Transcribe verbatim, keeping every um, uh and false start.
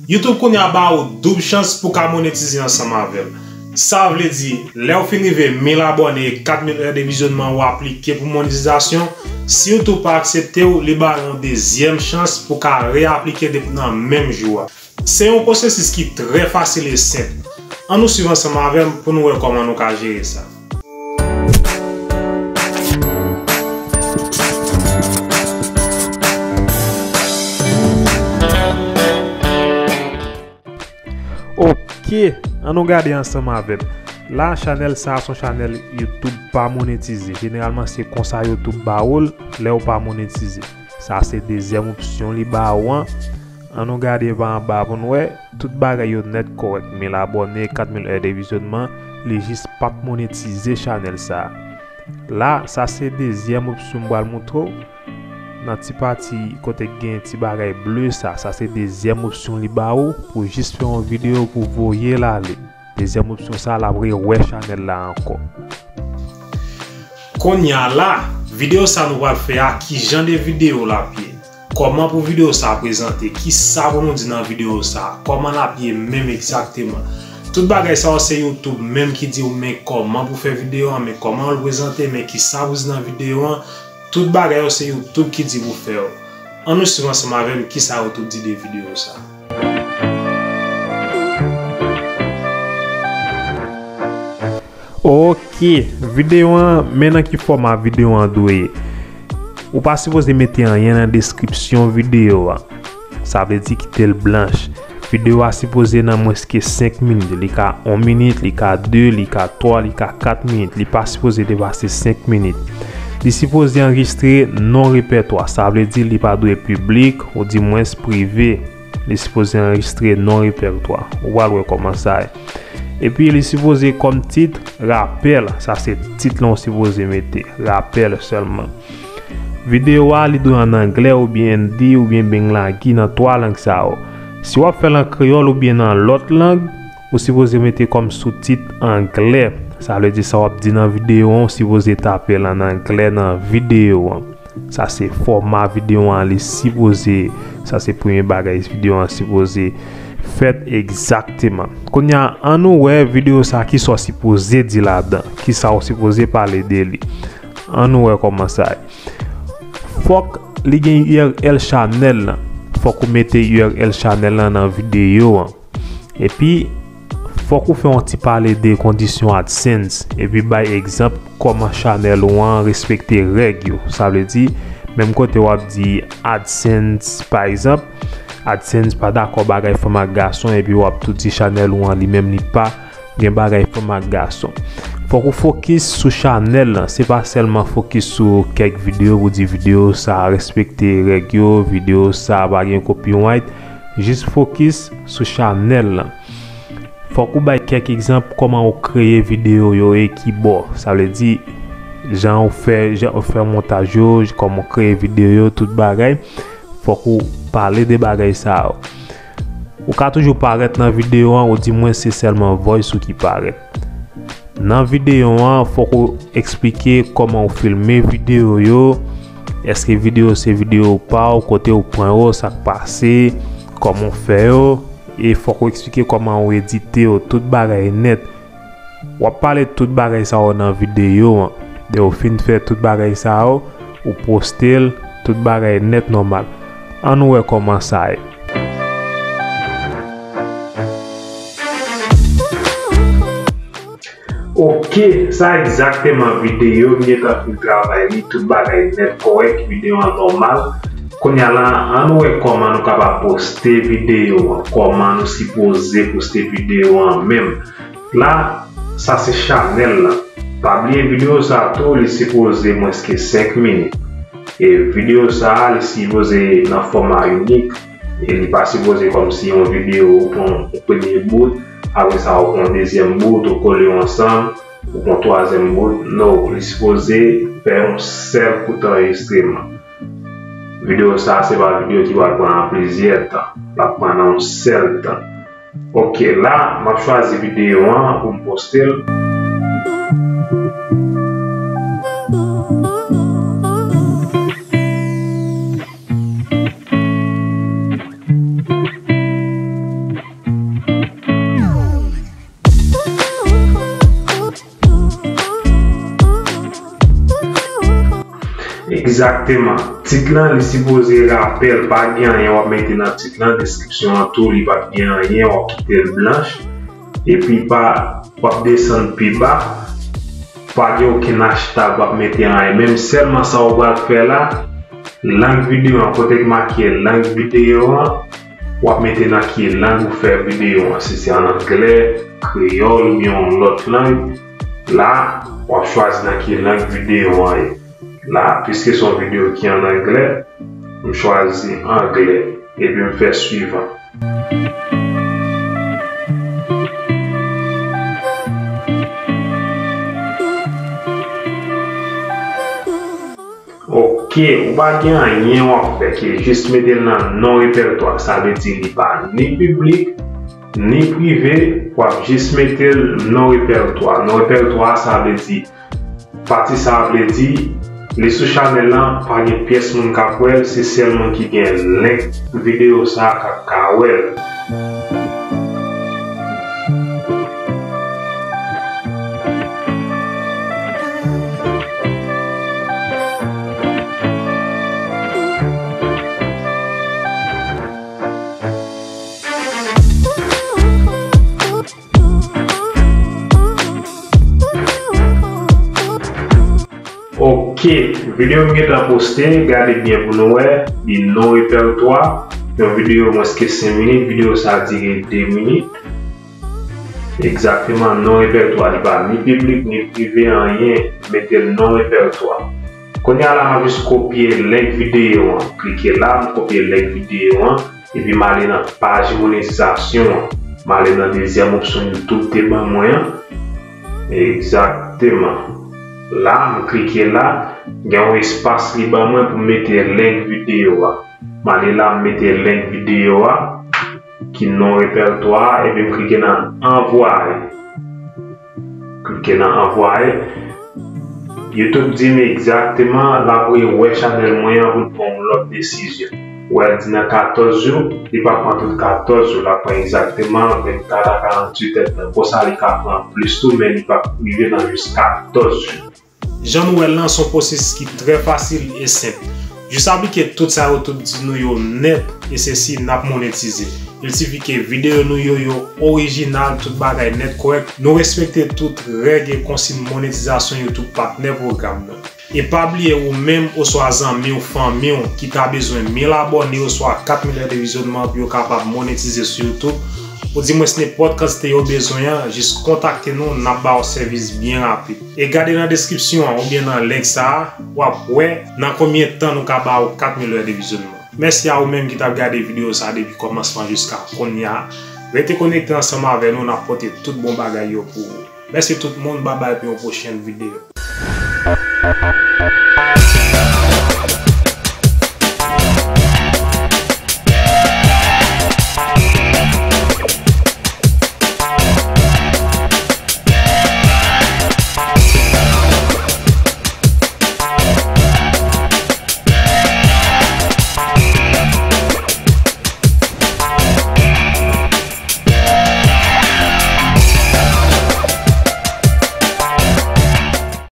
YouTube kounye a ba ou doub chans pou ka monetize ansanm avè l. Sa vle di, lè w fin rive mil abòne e kat mil è de vizyonman ou aplike pou monetizasyon, si YouTube pa aksepte w, li ba ou yon dezyèm chans pou ka reaplike depi nan menm jou a. Se yon pwosesis ki trè fasil e senp. Ann nou swiv ansanm avè m pou nou wè kòman nou ka jere sa. Ok, ann nou gade ansanm avè m. La, chanèl sa a se yon chanèl YouTube pa monetize. Jeneralman, se konsa YouTube ba ou l lè w pa monetize. Sa se dezyèm opsyon li ba ou an. Ann nou gade pa anba pou n wè. Tout bagay yo nèt kòrèk. Mil abòne, kat mil è de vizyonman, li jis pa t monetize chanèl sa a. La, sa se dezyèm opsyon m pral montre w. Nan ti pati kote k gen ti bagay ble sa, sa se dezyèm opsyon li ba ou pou jis fè yon videyo pou voye l ale. Dezyèm opsyon sa, l ap rewè chanèl la ankò. Kounye a la, videyo sa nou pral fè a, ki jan de videyo l ap ye? Kòman pou videyo sa a prezante? Kisa pou nou di nan videyo sa a? Kòman l ap ye menm egzakteman? Tout bagay sa yo se YouTube menm ki di w men kòman pou fè videyo an, men kòman pou l prezante, men kisa pou di nan videyo an. Tout bagay yo se YouTube ki di pou fè yo. Ann nou swiv ansanm avè m kisa YouTube di de videyo sa a. Ok, videyo an, men nan ki fòma videyo an dwe ye. Ou pa sipoze mete anyen nan deskripsyon videyo a. Sa vle di kite l blanch. Videyo a sipoze nan mwens ke senk minit. Li ka yon minit, li ka de, li ka twa, li ka kat minit. Li pa sipoze depase senk minit. Li sipoze anrejistre non repètwa. Sa vle di li pa dwe piblik, oudimwens prive. Li sipoze anrejistre non repètwa. Ou pral wè kòman sa ye. Epi li sipoze kòm tit, rapèl. Sa se tit lan ou sipoze mete. Rapèl sèlman. Videyo a, li dwe an anglè oubyen indi oubyen benglagi nan twa lang sa yo. Si w ap fè l an kreyòl oubyen nan lòt lang, ou sipoze mete kòm soutit anglè. Sa vle di sa w ap di nan videyo an, ou sipoze tape l an anglè nan videyo an. Sa se fòma videyo an li sipoze, sa se premye bagay videyo an sipoze fèt egzakteman. Kounye a, ann nou wè videyo sa kisa w sipoze di ladan, kisa w sipoze pale de li. Ann nou wè kòman sa ye. Fòk li gen U R L chanèl lan. Fòk ou mete U R L chanèl lan nan videyo an. Epi, fòk ou fè yon ti pale de kondisyon AdSense, epi bay egzanp kòman chanèl ou an respekte règ yo. Sa vle di, menm kote w ap di AdSense, pa egzanp, AdSense pa dakò bagay fanm ak gason, epi w ap tou di chanèl ou an li menm li pa gen bagay fanm ak gason. Fòk ou fokis sou chanèl lan, se pa sèlman fokis sou kèk videyo pou di videyo sa respekte règ yo, videyo sa pa gen copyright. Jis fokis sou chanèl lan. Fòk ou bay kèk egzanp kòman ou kreye videyo yo e ki bò. Sa vle di, jan ou fè, jan ou fè montaj yo, kòman ou kreye videyo yo, tout bagay. Fòk ou pale de bagay sa yo. Ou ka toujou parèt nan videyo an, oudimwens se sèlman voice ou ki parèt. Nan videyo an, fòk ou eksplike kòman ou filme videyo yo, èske videyo se videyo pa w, kote ou pran yo, sa k pase, kòman w fè yo, e fòk ou eksplike kòman ou edite yo, tout bagay nèt. W ap pale tout bagay sa yo nan videyo an. Lè ou fin fè tout bagay sa yo, ou poste l, tout bagay nèt nòmal. Ann nou wè kòman sa ye. Ok, sa egzakteman videyo m gentan fin travay li, tout bagay nèt kòrèk, videyo an nòmal. Kounye a la, ann nou wè kòman nou kapab poste videyo an, kòman nou sipoze poste videyo an menm. La, sa se chanèl lan. Pa bliye videyo sa tou, li sipoze mwens ke senk minit. E videyo sa, li sipoze nan fòma inik. E li pa sipoze kòmsi yon videyo ou pran yon premye bout, apre sa ou pran yon dezyèm bout, ou kole yo ansanm, ou pran twazyèm bout. No, li sipoze fè yon sèl kout anrejistreman. Videyo sa, se pa videyo ki pral pran plizyè tan. L ap pran nan yon sèl tan. Ok, la, m ap chwazi videyo an pou m poste l. Egzakteman. Tit lan, li sipoze rapèl, pa gen anyen w ap mete nan tit lan, deskripsyon an tou, li p ap gen anyen, w ap kite l blanch. Epi pa, w ap desann pi ba, pa gen okenn hashtag w ap mete anyen. Menm sèlman sa w pral fè la, lang videyo an, kote k make lang videyo an, w ap mete nan ki lang ou fè videyo an. Si se an anglè, kreyòl oubyen yon lòt lang, la, w ap chwazi nan ki lang videyo an ye. La, piske se yon videyo ki an anglè, m chwazi anglè, epi m fè swivan. Ok, ou pa gen anyen w ap fè ke jis mete l nan non repètwa, sa vle di li pa ni piblik, ni prive, w ap jis mete l non repètwa. Non repètwa, sa vle di, pati sa a vle di, li sou chanèl lan, pa gen pyès moun k ap wè l, se sèl moun ki gen link videyo sa a k ap ka wè l. Ok, videyo m gentan poste, gade byen pou nou wè, li non repètwa, yon videyo mwens ke senk minit, videyo sa a dire de minit. Egzakteman, non repètwa, li pa ni piblik, ni prive, anyen, mete l non repètwa. Kounye a la, m ap jis kopye link videyo an, klike la, m kopye link videyo an, epi m ale nan paj monetizasyon an. M ale nan dezyèm opsyon YouTube te ban mwen an. Egzakteman. La, m klike la, gen yon espas li ban mwen pou m mete link videyo a. M ale la, m mete link videyo a, ki non repètwa a, epi m klike nan anvwaye. Klike nan anvwaye. YouTube di m egzakteman l ap rewè chanèl mwen an pou l pran yon lòt desizyon. Wè, l di nan katòz jou, li pa pran tout katòz jou, l ap pran egzakteman vennkat a karantuit èdtan. Konsa, li ka pran plis tou, men li p ap rive nan jis katòz jou. Jan nou wè l lan, se yon pwosesis ki trè fasil e senp. Jis aplike tout sa YouTube di nou yo nèt, e sesi n ap monetize. Il sifi ke videyo nou yo, yo orijinal, tout bagay nèt kòrèk. Nou respekte tout règ e konsiy monetizasyon YouTube patnè pwogram nan. E pa bliye ou menm oswa zanmi w, fanmi w ki ta bezwen mil abòne oswa kat mil è de vizyònman pou yo kapab monetize sou YouTube, oudimwens nenpòt kantite yo bezwen an, jis kontakte nou, n ap ba w sèvis byen rapid. E gade nan deskripsyon an oubyen nan link sa a, w ap wè nan konbyen tan nou ka ba w kat mil è de vizyònman. Mèsi a ou menm ki t ap gade videyo sa a depi kòmansman jiska kounye a. Rete konekte ansanm avè nou, n ap pote tout bon bagay yo pou ou. Mèsi tout moun, babay pou yon pwochèn videyo.